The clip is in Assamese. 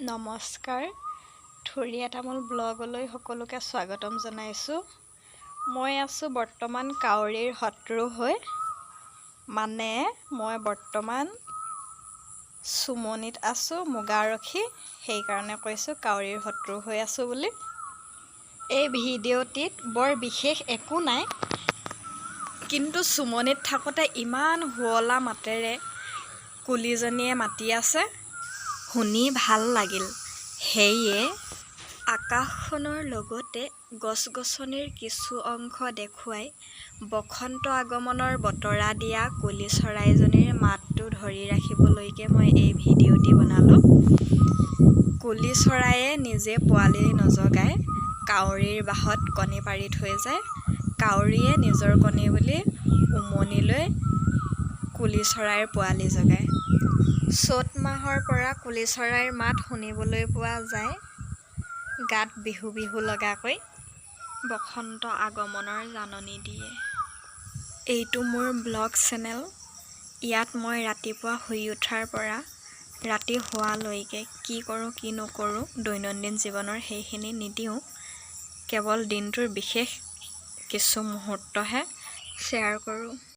নমস্কাৰ, থুৰীয়া তামোল ব্লগলৈ সকলোকে স্বাগতম জনাইছোঁ। মই আছোঁ বৰ্তমান কাউৰীৰ শত্ৰু হৈ, মানে মই বৰ্তমান চুমনিত আছোঁ মুগাৰখী। সেইকাৰণে কৈছোঁ কাউৰীৰ শত্ৰু হৈ আছোঁ বুলি। এই ভিডিঅ'টিত বৰ বিশেষ একো নাই, কিন্তু চুমনিত থাকোঁতে ইমান শুৱলা মাতেৰে কুলিজনীয়ে মাতি আছে, শুনি ভাল লাগিল। সেয়ে আকাশখনৰ লগতে গছ গছনিৰ কিছু অংশ দেখুৱাই বসন্ত আগমনৰ বতৰা দিয়া কুলি চৰাইজনীৰ মাতটো ধৰি ৰাখিবলৈকে মই এই ভিডিঅ'টি বনালোঁ। কুলি চৰাইয়ে নিজে পোৱালি নজগায়, কাউৰীৰ বাহত কণী পাৰি থৈ যায়। কাউৰীয়ে নিজৰ কণী বুলি উমনি লৈ কুলি চৰাইৰ পোৱালি জগায়। চ'ত মাহৰ পৰা কুলি চৰাইৰ মাত শুনিবলৈ পোৱা যায়। গাত বিহু বিহু লগাকৈ বসন্ত আগমনৰ জাননী দিয়ে। এইটো মোৰ ব্লগ চেনেল। ইয়াত মই ৰাতিপুৱা শুই উঠাৰ পৰা ৰাতি শোৱালৈকে কি কৰোঁ, কি নকৰোঁ, দৈনন্দিন জীৱনৰ সেইখিনি নিদিওঁ। কেৱল দিনটোৰ বিশেষ কিছু মুহূৰ্তহে শ্বেয়াৰ কৰোঁ।